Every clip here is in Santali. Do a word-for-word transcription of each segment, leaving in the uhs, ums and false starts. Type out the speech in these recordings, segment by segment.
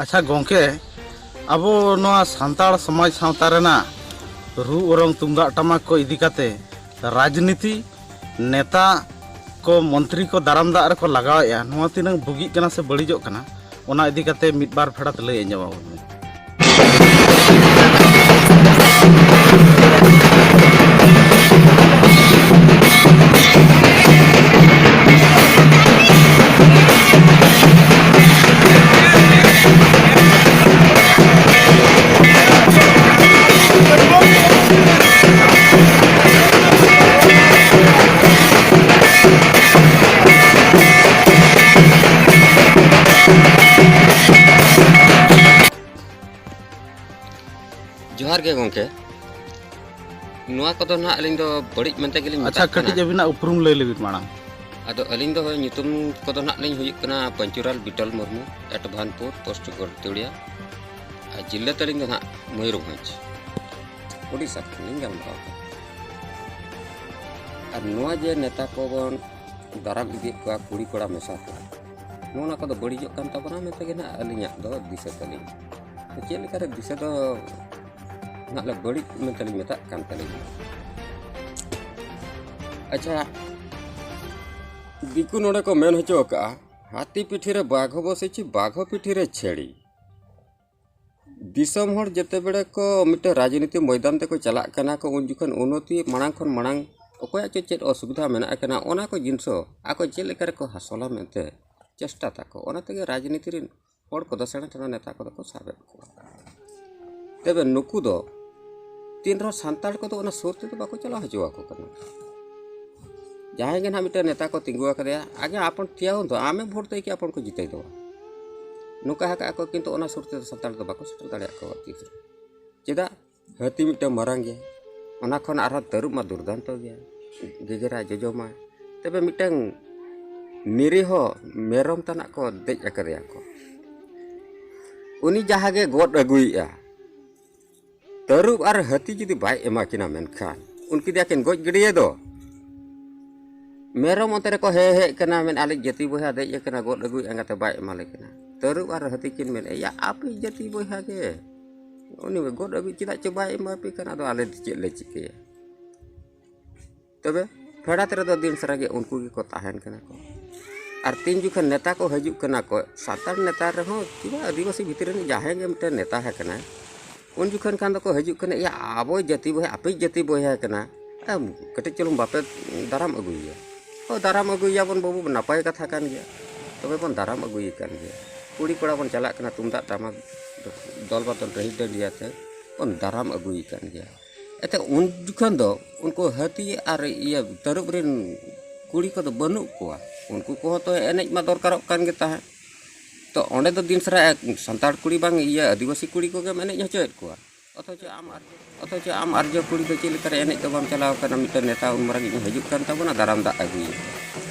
ᱟᱪᱪᱷᱟ ᱜᱚᱢᱠᱮ, ᱟᱵᱚ ᱱᱚᱣᱟ ᱥᱟᱱᱛᱟᱲ ᱥᱚᱢᱟᱡᱽ ᱥᱟᱶᱛᱟ ᱨᱮᱱᱟᱜ ᱨᱩ ᱚᱨᱚᱝ, ᱛᱩᱢᱫᱟᱜ ᱴᱟᱢᱟᱠ ᱠᱚ ᱤᱫᱤ ᱠᱟᱛᱮ ᱨᱟᱡᱽᱱᱤᱛᱤ, ᱱᱮᱛᱟ ᱠᱚ, ᱢᱚᱱᱛᱨᱤ ᱠᱚ ᱫᱟᱨᱟᱢ ᱫᱟᱜ ᱨᱮᱠᱚ ᱞᱟᱜᱟᱣᱮᱫᱼᱟ, ᱱᱚᱣᱟ ᱛᱤᱱᱟᱹᱝ ᱵᱩᱜᱤᱜ ᱠᱟᱱᱟ ᱥᱮ ᱵᱟᱹᱲᱤᱡᱚᱜ ᱠᱟᱱᱟ, ᱚᱱᱟ ᱤᱫᱤ ᱠᱟᱛᱮ ᱢᱤᱫ ᱵᱟᱨ ᱯᱷᱮᱰᱟᱛ ᱞᱟᱹᱭ ᱟᱸᱡᱚᱢ ᱟᱵᱚᱱ ᱢᱮ᱾ ᱡᱚᱦᱟᱨ ᱜᱮ ᱜᱚᱢᱠᱮ᱾ ᱱᱚᱣᱟ ᱠᱚᱫᱚ ᱱᱟᱦᱟᱜ ᱟᱹᱞᱤᱧ ᱫᱚ ᱵᱟᱹᱲᱤᱡ ᱢᱮᱱᱛᱮ ᱜᱮᱞᱤᱧ ᱟᱪᱪᱷᱟ, ᱢᱮᱛᱟᱜ ᱠᱟᱹᱴᱤᱡ ᱠᱟᱱᱟ᱾ ᱟᱹᱵᱤᱱᱟᱜ ᱩᱯᱨᱩᱢ ᱞᱟᱹᱭ ᱞᱟᱹᱜᱤᱫ ᱢᱟᱲᱟᱝ᱾ ᱟᱫᱚ ᱟᱹᱞᱤᱧ ᱫᱚ ᱧᱩᱛᱩᱢ ᱠᱚᱫᱚ ᱱᱟᱦᱟᱜ ᱞᱤᱧ ᱦᱩᱭᱩᱜ ᱠᱟᱱᱟ ᱯᱚᱧᱪᱩᱨᱟᱞ ᱵᱤᱴᱚᱞ ᱢᱩᱨᱢᱩ, ᱮᱴᱵᱷᱟᱱᱯᱩᱨ, ᱯᱳᱥᱴ ᱜᱚᱲᱛᱩᱲᱤᱭᱟ, ᱟᱨ ᱡᱤᱞᱟᱹ ᱛᱟᱹᱞᱤᱧ ᱫᱚ ᱱᱟᱦᱟᱜ ᱢᱚᱭᱩᱨᱵᱷᱚᱸᱡᱽ, ᱳᱰᱤᱥᱟ ᱠᱷᱚᱱ ᱞᱤᱧ ᱜᱟᱞᱢᱟᱨᱟᱣ ᱠᱟᱱᱟ᱾ ᱟᱨ ᱱᱚᱣᱟ ᱡᱮ ᱱᱮᱛᱟ ᱠᱚᱵᱚᱱ ᱫᱟᱨᱟᱢ ᱤᱫᱤᱭᱮᱫ ᱠᱚᱣᱟ ᱠᱩᱲᱤ ᱠᱚᱲᱟ ᱢᱮᱥᱟ ᱠᱚ, ᱱᱚᱜᱼᱚ ᱱᱚᱣᱟ ᱠᱚᱫᱚ ᱵᱟᱹᱲᱤᱡᱚᱜ ᱠᱟᱱ ᱛᱟᱵᱚᱱᱟ ᱢᱮᱱᱛᱮ ᱜᱮ ᱱᱟᱦᱟᱜ ᱟᱹᱞᱤᱧᱟᱜ ᱫᱚ ᱫᱤᱥᱟᱹ ᱛᱟᱹᱞᱤᱧ᱾ ᱪᱮᱫ ᱞᱮᱠᱟᱨᱮ ᱫᱤᱥᱟᱹ ᱫᱚ ᱱᱟᱦᱟᱜ ᱞᱮ ᱵᱟᱹᱲᱤᱡ ᱢᱮᱱᱛᱮ ᱞᱤᱧ ᱢᱮᱛᱟᱜ ᱠᱟᱱ ᱛᱟᱹᱞᱤᱧᱟ᱾ ᱟᱪᱪᱷᱟ, ᱫᱤᱠᱩ ᱱᱚᱰᱮ ᱠᱚ ᱢᱮᱱ ᱦᱚᱪᱚ ᱟᱠᱟᱫᱼᱟ, ᱦᱟᱹᱛᱤ ᱯᱤᱴᱷᱤ ᱨᱮ ᱵᱟᱜᱷᱚ ᱵᱚᱥᱮᱪᱷᱤ, ᱵᱟᱜᱷᱚ ᱯᱤᱴᱷᱤ ᱨᱮ ᱪᱷᱮᱲᱤ᱾ ᱫᱤᱥᱚᱢ ᱦᱚᱲ ᱡᱮᱛᱮ ᱵᱮᱲᱮ ᱠᱚ ᱢᱤᱫᱴᱮᱱ ᱨᱟᱡᱽᱱᱤᱛᱤ ᱢᱚᱭᱫᱟᱱ ᱛᱮᱠᱚ ᱪᱟᱞᱟᱜ ᱠᱟᱱᱟ ᱠᱚ, ᱩᱱ ᱡᱚᱠᱷᱚᱱ ᱩᱱᱱᱚᱛᱤ ᱢᱟᱲᱟᱝ ᱠᱷᱚᱱ ᱢᱟᱲᱟᱝ ᱚᱠᱚᱭᱟᱜ ᱪᱚ ᱪᱮᱫ ᱚᱥᱩᱵᱤᱫᱷᱟ ᱢᱮᱱᱟᱜ ᱠᱟᱱᱟ, ᱚᱱᱟ ᱠᱚ ᱡᱤᱱᱤᱥ ᱟᱠᱚ ᱪᱮᱫ ᱞᱮᱠᱟ ᱨᱮᱠᱚ ᱦᱟᱥᱚᱞᱟ ᱢᱮᱱᱛᱮ ᱪᱮᱥᱴᱟ ᱛᱟᱠᱚ, ᱚᱱᱟ ᱛᱮᱜᱮ ᱨᱟᱡᱽᱱᱤᱛᱤ ᱨᱮᱱ ᱦᱚᱲ ᱠᱚᱫᱚ ᱥᱮᱬᱟ ᱥᱮᱬᱟ ᱱᱮᱛᱟ ᱠᱚᱫᱚ ᱠᱚ ᱥᱟᱵᱮᱫ ᱠᱚᱣᱟ᱾ ᱛᱚᱵᱮ ᱱᱩᱠᱩ ᱫᱚ ᱛᱤᱱ ᱨᱮᱦᱚᱸ ᱥᱟᱱᱛᱟᱲ ᱠᱚᱫᱚ ᱚᱱᱟ ᱥᱩᱨ ᱛᱮᱫᱚ ᱵᱟᱠᱚ ᱪᱟᱞᱟᱣ ᱦᱚᱪᱚ ᱟᱠᱚ ᱠᱟᱱᱟ᱾ ᱡᱟᱦᱟᱸᱭ ᱜᱮ ᱱᱟᱦᱟᱜ ᱢᱤᱫᱴᱮᱱ ᱱᱮᱛᱟ ᱠᱚ ᱛᱤᱸᱜᱩ ᱟᱠᱟᱫᱮᱭᱟ, ᱟᱜᱮ ᱟᱯᱚᱱ ᱛᱮᱭᱟᱣ ᱫᱚ ᱟᱢᱮ ᱵᱷᱳᱴ ᱫᱟᱹᱭ ᱠᱮ ᱟᱯᱚᱱ ᱠᱚ ᱡᱤᱛᱟᱹᱣ ᱫᱚ᱾ ᱱᱚᱝᱠᱟ ᱟᱠᱟᱫ ᱠᱚ, ᱠᱤᱱᱛᱩ ᱚᱱᱟ ᱥᱩᱨ ᱛᱮᱫᱚ ᱥᱟᱱᱛᱟᱲ ᱫᱚ ᱵᱟᱠᱚ ᱥᱮᱴᱮᱨ ᱫᱟᱲᱮᱭᱟᱜ ᱠᱚᱣᱟ ᱛᱤᱥ ᱨᱮ᱾ ᱪᱮᱫᱟᱜ? ᱦᱟᱹᱛᱤ ᱢᱤᱫᱴᱟᱝ ᱢᱟᱨᱟᱝ ᱜᱮᱭᱟ, ᱚᱱᱟ ᱠᱷᱚᱱ ᱟᱨᱦᱚᱸ ᱛᱟᱹᱨᱩᱵ ᱢᱟ ᱫᱩᱨᱫᱟᱱᱛᱚ ᱜᱮᱭᱟ, ᱜᱮᱜᱮᱨᱟᱭ, ᱡᱚᱡᱚᱢᱟᱭ᱾ ᱛᱚᱵᱮ ᱢᱤᱫᱴᱟᱝ ᱱᱤᱨᱤᱦᱚ ᱢᱮᱨᱚᱢ ᱛᱟᱱᱟᱜ ᱠᱚ ᱫᱮᱡ ᱟᱠᱟᱫᱮᱭᱟ ᱠᱚ, ᱩᱱᱤ ᱡᱟᱦᱟᱸ ᱜᱮ ᱜᱚᱫ ᱟᱹᱜᱩᱭᱮᱫᱼᱟ, ᱛᱟᱹᱨᱩᱵ ᱟᱨ ᱦᱟᱹᱛᱤ ᱡᱩᱫᱤ ᱵᱟᱭ ᱮᱢᱟ ᱠᱤᱱᱟ, ᱢᱮᱱᱠᱷᱟᱱ ᱩᱱᱠᱤᱱ ᱫᱚ ᱟᱹᱠᱤᱱ ᱜᱚᱡ ᱜᱤᱰᱤᱭᱮ ᱫᱚ᱾ ᱢᱮᱨᱚᱢ ᱚᱱᱛᱮ ᱨᱮᱠᱚ ᱦᱮᱡ ᱦᱮᱡ ᱠᱟᱱᱟ, ᱢᱮᱱ ᱟᱞᱮ ᱡᱟᱹᱛᱤ ᱵᱚᱭᱦᱟ ᱫᱮᱡ ᱟᱠᱟᱱᱟ, ᱜᱚᱫ ᱟᱹᱜᱩᱭᱮᱫᱼᱟ, ᱚᱱᱟᱛᱮ ᱵᱟᱭ ᱮᱢᱟᱞᱮ ᱠᱟᱱᱟ᱾ ᱛᱟᱹᱨᱩᱵ ᱟᱨ ᱦᱟᱹᱛᱤ ᱠᱤᱱ ᱢᱮᱱᱮᱫᱼᱟ, "ᱭᱟ, ᱟᱯᱮ ᱡᱟᱹᱛᱤ ᱵᱚᱭᱦᱟ ᱜᱮ, ᱩᱱᱤ ᱜᱚᱫ ᱟᱹᱜᱩ ᱪᱮᱫᱟᱜ ᱪᱚ ᱵᱟᱭ ᱮᱢᱟ ᱯᱮ ᱠᱟᱱᱟ, ᱟᱫᱚ ᱟᱞᱮ ᱫᱚ ᱪᱮᱫ ᱞᱮ ᱪᱤᱠᱟᱹᱭᱟ?" ᱛᱚᱵᱮ ᱯᱷᱮᱰᱟᱛ ᱨᱮᱫᱚ ᱫᱤᱱ ᱥᱟᱨᱟ ᱜᱮ ᱩᱱᱠᱩ ᱜᱮᱠᱚ ᱛᱟᱦᱮᱱ ᱠᱟᱱᱟ ᱠᱚ᱾ ᱟᱨ ᱛᱤᱱ ᱡᱚᱠᱷᱚᱱ ᱱᱮᱛᱟ ᱠᱚ ᱦᱤᱡᱩᱜ ᱠᱟᱱᱟ ᱠᱚ, ᱥᱟᱱᱛᱟᱲ ᱱᱮᱛᱟ ᱨᱮᱦᱚᱸ ᱠᱤᱝᱵᱟ ᱟᱹᱫᱤᱵᱟᱹᱥᱤ ᱵᱷᱤᱛᱨᱤ ᱨᱤᱱᱤᱡ ᱡᱟᱦᱟᱸᱭ ᱜᱮ ᱢᱤᱫᱴᱮᱱ ᱱᱮᱛᱟ ᱟᱠᱟᱱᱟᱭ, ᱩᱱ ᱡᱚᱠᱷᱚᱱ ᱠᱷᱟᱱ ᱫᱚᱠᱚ ᱦᱤᱡᱩᱜ ᱠᱟᱱᱟ, "ᱭᱟ, ᱟᱵᱚᱭ ᱡᱟᱹᱛᱤ ᱵᱚᱭᱦᱟ, ᱟᱯᱮᱭᱤᱡ ᱡᱟᱹᱛᱤ ᱵᱚᱭᱦᱟ ᱠᱟᱱᱟ, ᱮᱢ, ᱠᱟᱹᱴᱤᱡ ᱪᱩᱞᱩᱝ ᱵᱟᱯᱮ ᱫᱟᱨᱟᱢ ᱟᱹᱜᱩᱭᱮᱭᱟ?" ᱦᱳᱭ, ᱫᱟᱨᱟᱢ ᱟᱹᱜᱩᱭᱮᱭᱟᱵᱚᱱ ᱵᱟᱹᱵᱩ, ᱱᱟᱯᱟᱭ ᱠᱟᱛᱷᱟ ᱠᱟᱱ ᱜᱮᱭᱟ, ᱛᱚᱵᱮ ᱵᱚᱱ ᱫᱟᱨᱟᱢ ᱟᱹᱜᱩᱭᱮ ᱠᱟᱱ ᱜᱮᱭᱟ᱾ ᱠᱩᱲᱤ ᱠᱚᱲᱟ ᱵᱚᱱ ᱪᱟᱞᱟᱜ ᱠᱟᱱᱟ, ᱛᱩᱢᱫᱟᱜ ᱴᱟᱢᱟᱠ ᱫᱚᱞ ᱵᱟᱫᱚᱞ ᱨᱟᱹᱦᱤ ᱰᱟᱹᱰᱤᱭᱟᱹ ᱟᱛᱮ ᱵᱚᱱ ᱫᱟᱨᱟᱢ ᱟᱹᱜᱩᱭᱮ ᱠᱟᱱ ᱜᱮᱭᱟ᱾ ᱮᱱᱛᱮ ᱩᱱ ᱡᱚᱠᱷᱚᱱ ᱫᱚ ᱩᱱᱠᱩ ᱦᱟᱹᱛᱤ ᱟᱨ ᱤᱭᱟᱹ ᱛᱟᱹᱨᱩᱵ ᱨᱮᱱ ᱠᱩᱲᱤ ᱠᱚᱫᱚ ᱵᱟᱹᱱᱩᱜ ᱠᱚᱣᱟ᱾ ᱩᱱᱠᱩ ᱠᱚᱦᱚᱸ ᱛᱚ ᱮᱱᱮᱡ ᱢᱟ ᱫᱚᱨᱠᱟᱨᱚᱜ ᱠᱟᱱ ᱜᱮ ᱛᱟᱦᱮᱸᱫ᱾ ᱛᱚ ᱚᱸᱰᱮ ᱫᱚ ᱫᱤᱱ ᱥᱟᱨᱟ ᱥᱟᱱᱛᱟᱲ ᱠᱩᱲᱤ ᱵᱟᱝ ᱤᱭᱟᱹ ᱟᱹᱫᱤᱵᱟᱹᱥᱤ ᱠᱩᱲᱤ ᱠᱚᱜᱮᱢ ᱮᱱᱮᱡ ᱦᱚᱪᱚᱭᱮᱫ ᱠᱚᱣᱟ᱾ ᱚᱛᱷᱚᱪᱚ ᱟᱢ ᱟᱨ, ᱚᱛᱷᱚᱪᱚ ᱟᱢ ᱟᱨᱡᱚ ᱠᱩᱲᱤ ᱫᱚ ᱪᱮᱫ ᱞᱮᱠᱟᱨᱮ ᱮᱱᱮᱡ ᱫᱚ ᱵᱟᱢ ᱪᱟᱞᱟᱣ ᱠᱟᱱᱟ? ᱢᱤᱫᱴᱮᱱ ᱱᱮᱛᱟ ᱩᱱ ᱢᱟᱨᱟᱝ ᱤᱧ ᱦᱤᱡᱩᱜ ᱠᱟᱱ ᱛᱟᱵᱚᱱᱟ, ᱫᱟᱨᱟᱢ ᱫᱟᱜ ᱟᱹᱜᱩᱭᱮ᱾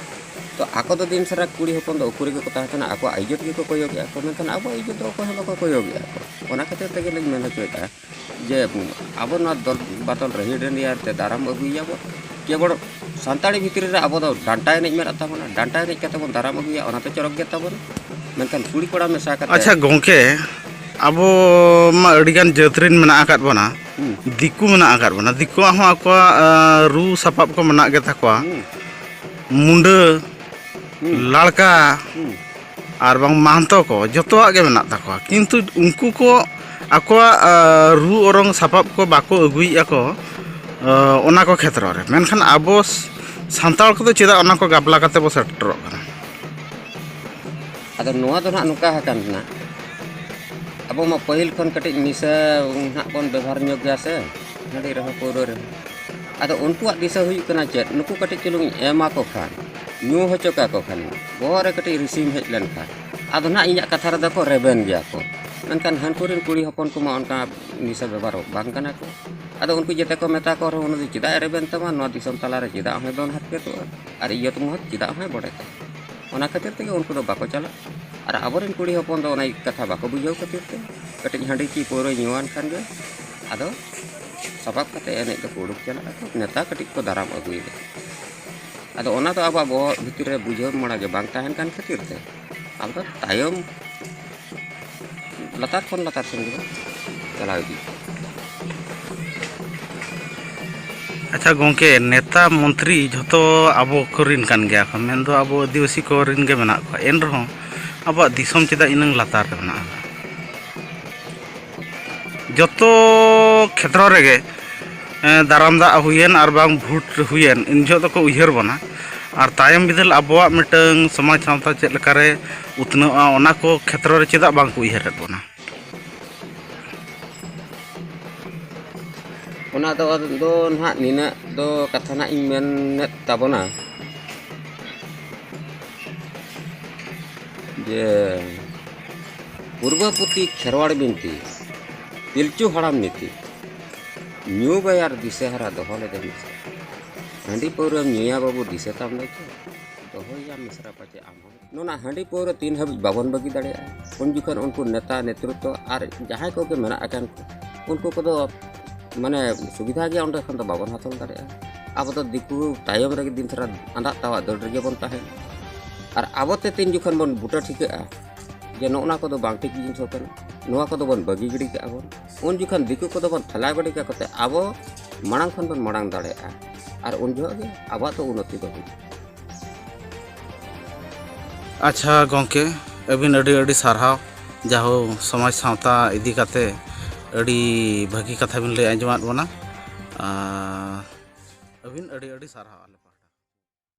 ᱛᱚ ᱟᱠᱚ ᱫᱚ ᱫᱤᱱ ᱥᱟᱨᱟ ᱠᱩᱲᱤ ᱦᱚᱯᱚᱱ ᱫᱚ ᱩᱠᱩ ᱨᱮᱜᱮ ᱠᱚ ᱛᱟᱦᱮᱸ ᱠᱟᱱᱟ, ᱟᱠᱚᱣᱟᱜ ᱤᱡᱽᱡᱚᱛ ᱜᱮᱠᱚ ᱠᱚᱭᱚᱜᱮᱜᱼᱟ ᱠᱚ, ᱢᱮᱱᱠᱷᱟᱱ ᱟᱵᱚᱣᱟᱜ ᱤᱡᱽᱡᱚᱛ ᱫᱚ ᱚᱠᱚᱭ ᱦᱚᱸ ᱵᱟᱠᱚ ᱠᱚᱭᱚᱜᱮᱜᱼᱟ ᱠᱚ᱾ ᱚᱱᱟ ᱠᱷᱟᱹᱛᱤᱨ ᱛᱮᱜᱮ ᱞᱤᱧ ᱢᱮᱱ ᱦᱚᱪᱚᱭᱮᱫᱟ ᱡᱮ ᱟᱵᱚ ᱱᱚᱣᱟ ᱫᱚᱞ ᱵᱟᱫᱚᱞ ᱨᱟᱹᱦᱤ ᱰᱟᱹᱰᱤᱭᱟᱹ ᱛᱮ ᱫᱟᱨᱟᱢ ᱟᱹᱜᱩᱭᱮᱭᱟᱵᱚ᱾ ᱠᱮᱵᱚᱞ ᱥᱟᱱᱛᱟᱲᱤ ᱵᱷᱤᱛᱨᱤ ᱨᱮ ᱟᱵᱚ ᱫᱚ ᱰᱟᱱᱴᱟ ᱮᱱᱮᱡ ᱢᱮᱱᱟᱜ ᱛᱟᱵᱚᱱᱟ, ᱰᱟᱱᱴᱟ ᱮᱱᱮᱡ ᱠᱟᱛᱮ ᱵᱚᱱ ᱫᱟᱨᱟᱢ ᱟᱹᱜᱩᱭᱟ, ᱚᱱᱟ ᱫᱚ ᱪᱚᱨᱚᱠ ᱜᱮ ᱛᱟᱵᱚᱱᱟ᱾ ᱢᱮᱱᱠᱷᱟᱱ ᱠᱩᱲᱤ ᱠᱚᱲᱟ ᱢᱮᱥᱟ ᱠᱟᱛᱮ ᱟᱪᱪᱷᱟ ᱜᱚᱝᱠᱮ, ᱟᱵᱚ ᱢᱟ ᱟᱹᱰᱤᱜᱟᱱ ᱡᱟᱹᱛ ᱨᱮᱱ ᱢᱮᱱᱟᱜ ᱟᱠᱟᱫ ᱵᱚᱱᱟ, ᱦᱩᱸ᱾ ᱫᱤᱠᱩ ᱢᱮᱱᱟᱜ ᱟᱠᱟᱫ ᱵᱚᱱᱟ, ᱫᱤᱠᱩᱣᱟᱜ ᱦᱚᱸ ᱟᱠᱚᱣᱟᱜ, ᱟᱸ, ᱨᱩ ᱥᱟᱯᱟᱵ ᱠᱚ ᱢᱮᱱᱟᱜ ᱜᱮ ᱛᱟᱠᱚᱣᱟ᱾ ᱦᱩᱸ᱾ ᱢᱩᱰᱟᱹ, ᱦᱩᱸ᱾ ᱞᱟᱲᱠᱟ, ᱦᱩᱸ᱾ ᱟᱨ ᱵᱟᱝ ᱢᱟᱦᱟᱱᱛᱚ ᱠᱚ, ᱡᱚᱛᱚᱣᱟᱜ ᱜᱮ ᱢᱮᱱᱟᱜ ᱛᱟᱠᱚᱣᱟ, ᱠᱤᱱᱛᱩ ᱩᱱᱠᱩ ᱠᱚ ᱟᱠᱚᱣᱟᱜ, ᱟᱸ, ᱨᱩ ᱚᱨᱚᱝ ᱥᱟᱯᱟᱵ ᱠᱚ ᱵᱟᱠᱚ ᱟᱹᱜᱩᱭᱮᱫᱼᱟ ᱠᱚ, ᱟᱸ, ᱚᱱᱟ ᱠᱚ ᱠᱷᱮᱛᱨᱚ ᱨᱮ᱾ ᱢᱮᱱᱠᱷᱟᱱ ᱟᱵᱚ ᱥ-, ᱥᱟᱱᱛᱟᱲ ᱠᱚᱫᱚ ᱪᱮᱫᱟᱜ ᱚᱱᱟ ᱠᱚ ᱜᱟᱯᱞᱟ ᱠᱟᱛᱮ ᱵᱚ ᱥᱮᱴᱮᱨᱚᱜ ᱠᱟᱱᱟ? ᱟᱫᱚ ᱱᱚᱣᱟ ᱫᱚ ᱱᱟᱦᱟᱜ ᱱᱚᱝᱠᱟ ᱟᱠᱟᱱ ᱠᱟᱱᱟ, ᱟᱵᱚ ᱢᱟ ᱯᱟᱹᱦᱤᱞ ᱠᱷᱚᱱ ᱠᱟᱹᱴᱤᱡ ᱱᱤᱥᱟᱹ ᱱᱟᱦᱟᱜ ᱵᱚᱱ ᱵᱮᱵᱚᱦᱟᱨ ᱧᱚᱜ ᱜᱮᱭᱟ ᱥᱮ, ᱦᱟᱺᱰᱤ ᱨᱮᱦᱚᱸ ᱯᱟᱹᱣᱨᱟᱹ ᱨᱮᱦᱚᱸ᱾ ᱟᱫᱚ ᱩᱱᱠᱩᱣᱟᱜ ᱫᱤᱥᱟᱹ ᱦᱩᱭᱩᱜ ᱠᱟᱱᱟ ᱪᱮᱫ, ᱱᱩᱠᱩ ᱠᱟᱹᱴᱤᱡ ᱪᱩᱞᱩᱝ ᱤᱧ ᱮᱢᱟ ᱠᱚ ᱠᱷᱟᱱ, ᱧᱩ ᱦᱚᱪᱚ ᱠᱟᱠᱚ ᱠᱷᱟᱱ, ᱵᱚᱦᱚᱜ ᱨᱮ ᱠᱟᱹᱴᱤᱡ ᱨᱤᱥᱤᱢ ᱦᱮᱡ ᱞᱮᱱᱠᱷᱟᱱ, ᱟᱫᱚ ᱱᱟᱦᱟᱜ ᱤᱧᱟᱹᱜ ᱠᱟᱛᱷᱟ ᱨᱮᱫᱚ ᱠᱚ ᱨᱮᱵᱮᱱ ᱜᱮᱭᱟ ᱠᱚ᱾ ᱢᱮᱱᱠᱷᱟᱱ ᱦᱟᱹᱱᱠᱩ ᱨᱮᱱ ᱠᱩᱲᱤ ᱦᱚᱯᱚᱱ ᱠᱚᱢᱟ ᱚᱱᱠᱟ ᱱᱤᱥᱟᱹ ᱵᱮᱵᱚᱦᱟᱨ ᱵᱟᱝ ᱠᱟᱱᱟ ᱠᱚ᱾ ᱟᱫᱚ ᱩᱱᱠᱩ ᱡᱮᱛᱮ ᱠᱚ ᱢᱮᱛᱟ ᱠᱚ ᱨᱮᱦᱚᱸ, "ᱩᱱᱤ ᱫᱚ ᱪᱮᱫᱟᱜ ᱮ ᱨᱮᱵᱮᱱ ᱛᱟᱢᱟ? ᱱᱚᱣᱟ ᱫᱤᱥᱚᱢ ᱛᱟᱞᱟᱨᱮ ᱪᱮᱫᱟᱜ ᱦᱚᱸᱭ ᱫᱚᱱ ᱦᱟᱨᱠᱮᱛᱚᱜᱼᱟ? ᱟᱨ ᱤᱭᱟᱹ ᱛᱮᱢᱟ ᱪᱮᱫᱟᱜ ᱦᱚᱸᱭ ᱵᱚᱰᱮ ᱛᱟᱢᱟ?" ᱚᱱᱟ ᱠᱷᱟᱹᱛᱤᱨ ᱛᱮᱜᱮ ᱩᱱᱠᱩ ᱫᱚ ᱵᱟᱠᱚ ᱪᱟᱞᱟᱜᱼᱟ᱾ ᱟᱨ ᱟᱵᱚᱨᱮᱱ ᱠᱩᱲᱤ ᱦᱚᱯᱚᱱ ᱫᱚ ᱚᱱᱟ ᱠᱟᱛᱷᱟ ᱵᱟᱠᱚ ᱵᱩᱡᱷᱟᱹᱣ ᱠᱷᱟᱹᱛᱤᱨ ᱛᱮ ᱠᱟᱹᱴᱤᱡ ᱦᱟᱺᱰᱤ ᱠᱤ ᱯᱟᱹᱣᱨᱟᱹ ᱧᱩᱣᱟᱱ ᱠᱷᱟᱱ ᱜᱮ ᱟᱫᱚ ᱥᱟᱯᱟᱵ ᱠᱟᱛᱮ ᱮᱱᱮᱡ ᱫᱚᱠᱚ ᱩᱰᱩᱠ ᱪᱟᱞᱟᱜ ᱟᱠᱚ, ᱱᱮᱛᱟ ᱠᱟᱹᱴᱤᱡ ᱠᱚ ᱫᱟᱨᱟᱢ ᱟᱹᱜᱩᱭᱮᱫᱟ᱾ ᱟᱫᱚ ᱚᱱᱟ ᱫᱚ ᱟᱵᱚᱣᱟᱜ ᱵᱚᱦᱚᱜ ᱵᱷᱤᱛᱤᱨ ᱨᱮ ᱵᱩᱡᱷᱟᱹᱣ ᱢᱟᱲᱟ ᱜᱮ ᱵᱟᱝ ᱛᱟᱦᱮᱱ ᱠᱟᱱ ᱠᱷᱟᱹᱛᱤᱨ ᱛᱮ ᱟᱵᱚ ᱫᱚ ᱛᱟᱭᱚᱢ ᱞᱟᱛᱟᱨ ᱠᱷᱚᱱ ᱞᱟᱛᱟᱨ ᱥᱮᱱ ᱜᱮᱵᱚᱱ ᱪᱟᱞᱟᱣ ᱤᱫᱤᱜᱼᱟ᱾ ᱟᱪᱪᱷᱟ ᱜᱚᱢᱠᱮ, ᱱᱮᱛᱟ ᱢᱚᱱᱛᱨᱤ ᱡᱷᱚᱛᱚ ᱟᱵᱚ ᱠᱚᱨᱮᱱ ᱠᱟᱱ ᱜᱮᱭᱟ ᱠᱚ, ᱢᱮᱱᱫᱚ ᱟᱵᱚ ᱟᱹᱫᱤᱵᱟᱹᱥᱤ ᱠᱚᱨᱮᱱ ᱜᱮ ᱢᱮᱱᱟᱜ ᱠᱚᱣᱟ, ᱮᱱ ᱨᱮᱦᱚᱸ ᱟᱵᱚᱣᱟᱜ ᱫᱤᱥᱚᱢ ᱪᱮᱫᱟᱜ ᱤᱱᱟᱹᱝ ᱞᱟᱛᱟᱨ ᱨᱮ ᱢᱮᱱᱟᱜᱼᱟ? ᱡᱚᱛᱚ ᱠᱷᱮᱛᱨᱚ ᱨᱮᱜᱮ, ᱮᱸ, ᱫᱟᱨᱟᱢ ᱫᱟᱜ ᱦᱩᱭᱮᱱ ᱟᱨ ᱵᱟᱝ ᱵᱷᱳᱴ ᱦᱩᱭᱮᱱ, ᱤᱱ ᱡᱚᱦᱚᱜ ᱫᱚᱠᱚ ᱩᱭᱦᱟᱹᱨ ᱵᱚᱱᱟ᱾ ᱟᱨ ᱛᱟᱭᱚᱢ ᱵᱤᱫᱟᱹᱞ ᱟᱵᱚᱣᱟᱜ ᱢᱤᱫᱴᱟᱹᱝ ᱥᱚᱢᱟᱡᱽ ᱥᱟᱶᱛᱟ ᱪᱮᱫ ᱞᱮᱠᱟᱨᱮ ᱩᱛᱱᱟᱹᱜᱼᱟ, ᱚᱱᱟ ᱠᱚ ᱠᱷᱮᱛᱨᱚ ᱨᱮ ᱪᱮᱫᱟᱜ ᱵᱟᱝ ᱠᱚ ᱩᱭᱦᱟᱹᱨᱮᱫ ᱵᱚᱱᱟ? ᱚᱱᱟ ᱫᱚ, ᱫᱚ ᱱᱟᱦᱟᱜ ᱱᱤᱱᱟᱹᱜ ᱫᱚ ᱠᱟᱛᱷᱟ ᱱᱟᱦᱟᱜ ᱤᱧ ᱢᱮᱱᱮᱫ ᱛᱟᱵᱚᱱᱟ ᱡᱮ ᱯᱩᱨᱵᱟᱹᱯᱩᱛᱤ ᱠᱷᱮᱨᱣᱟᱲ ᱵᱤᱱᱛᱤ, ᱯᱤᱞᱪᱩ ᱦᱟᱲᱟᱢ ᱱᱤᱛᱤ, ᱧᱩ ᱵᱟᱭᱟᱨ ᱫᱤᱥᱟᱹ ᱦᱟᱨᱟ ᱫᱚᱦᱚ ᱞᱮᱫᱮ ᱢᱤᱥᱨᱟ᱾ ᱦᱟᱺᱰᱤ ᱯᱟᱹᱣᱨᱟᱹᱢ ᱧᱩᱭᱟ ᱵᱟᱹᱵᱩ ᱫᱤᱥᱟᱹ ᱛᱟᱢ ᱫᱚ ᱪᱮᱫ? ᱫᱚᱦᱚᱭᱟᱢ ᱢᱤᱥᱨᱟ ᱯᱟᱪᱮ ᱟᱢ ᱦᱚᱸ᱾ ᱱᱚᱣᱟ ᱦᱟᱺᱰᱤ ᱯᱟᱹᱣᱨᱟᱹ ᱛᱤᱱ ᱦᱟᱹᱵᱤᱡ ᱵᱟᱵᱚᱱ ᱵᱟᱹᱜᱤ ᱫᱟᱲᱮᱭᱟᱜᱼᱟ, ᱩᱱ ᱡᱚᱠᱷᱚᱱ ᱩᱱᱠᱩ ᱱᱮᱛᱟ ᱱᱮᱛᱨᱤᱛᱛᱚ ᱟᱨ ᱡᱟᱦᱟᱸᱭ ᱠᱚᱜᱮ ᱢᱮᱱᱟᱜ ᱟᱠᱟᱱ ᱠᱚ, ᱩᱱᱠᱩ ᱠᱚᱫᱚ ᱢᱟᱱᱮ ᱥᱩᱵᱤᱫᱷᱟ ᱜᱮᱭᱟ, ᱚᱸᱰᱮ ᱠᱷᱚᱱ ᱫᱚ ᱵᱟᱵᱚᱱ ᱦᱟᱛᱟᱣ ᱫᱟᱲᱮᱭᱟᱜᱼᱟ᱾ ᱟᱵᱚ ᱫᱚ ᱫᱤᱠᱩ ᱛᱟᱭᱚᱢ ᱨᱮᱜᱮ ᱫᱤᱱ ᱥᱟᱨᱟ ᱟᱸᱫᱟᱜ ᱛᱟᱣᱟᱜ ᱫᱟᱹᱲ ᱨᱮᱜᱮ ᱵᱚᱱ ᱛᱟᱦᱮᱱᱟ᱾ ᱟᱨ ᱟᱵᱚᱛᱮ ᱛᱤᱱ ᱡᱚᱠᱷᱚᱱ ᱵᱚᱱ ᱵᱩᱴᱟᱹ ᱴᱷᱤᱠᱟᱹᱜᱼᱟ ᱡᱮ ᱱᱚᱜᱼᱚ ᱱᱚᱣᱟ ᱠᱚᱫᱚ ᱵᱟᱝ ᱴᱷᱤᱠ ᱡᱤᱱᱤᱥ ᱠᱟᱱᱟ, ᱱᱚᱣᱟ ᱠᱚᱫᱚ ᱵᱚᱱ ᱵᱟᱹᱜᱤ ᱜᱤᱰᱤ ᱠᱟᱜᱼᱟ ᱵᱚᱱ, ᱩᱱ ᱡᱚᱠᱷᱚᱱ ᱫᱤᱠᱩ ᱠᱚᱫᱚ ᱵᱚᱱ ᱴᱷᱮᱞᱟᱣ ᱜᱤᱰᱤ ᱠᱟᱠᱚ ᱛᱮ ᱟᱵᱚ ᱢᱟᱲᱟᱝ ᱠᱷᱚᱱ ᱵᱚᱱ ᱢᱟᱲᱟᱝ ᱫᱟᱲᱮᱭᱟᱜᱼᱟ᱾ ᱟᱨ ᱩᱱ ᱡᱚᱦᱚᱜ ᱜᱮ ᱟᱵᱚᱣᱟᱜ ᱫᱚ ᱩᱱᱱᱚᱛᱤ ᱫᱚ ᱦᱩᱭᱩᱜᱼᱟ᱾ ᱟᱪᱪᱷᱟ ᱜᱚᱢᱠᱮ, ᱟᱹᱵᱤᱱ ᱟᱹᱰᱤ ᱟᱹᱰᱤ ᱥᱟᱨᱦᱟᱣ, ᱡᱟᱦᱳ ᱥᱚᱢᱟᱡᱽ ᱥᱟᱶᱛᱟ ᱤᱫᱤ ᱠᱟᱛᱮ ᱟᱹᱰᱤ ᱵᱷᱟᱹᱜᱤ ᱠᱟᱛᱷᱟ ᱵᱤᱱ ᱞᱟᱹᱭ ᱟᱸᱡᱚᱢᱟᱫ ᱵᱚᱱᱟ᱾ ᱟᱨ ᱟᱹᱵᱤᱱ ᱟᱹᱰᱤ ᱟᱹᱰᱤ ᱥᱟᱨᱦᱟᱣ᱾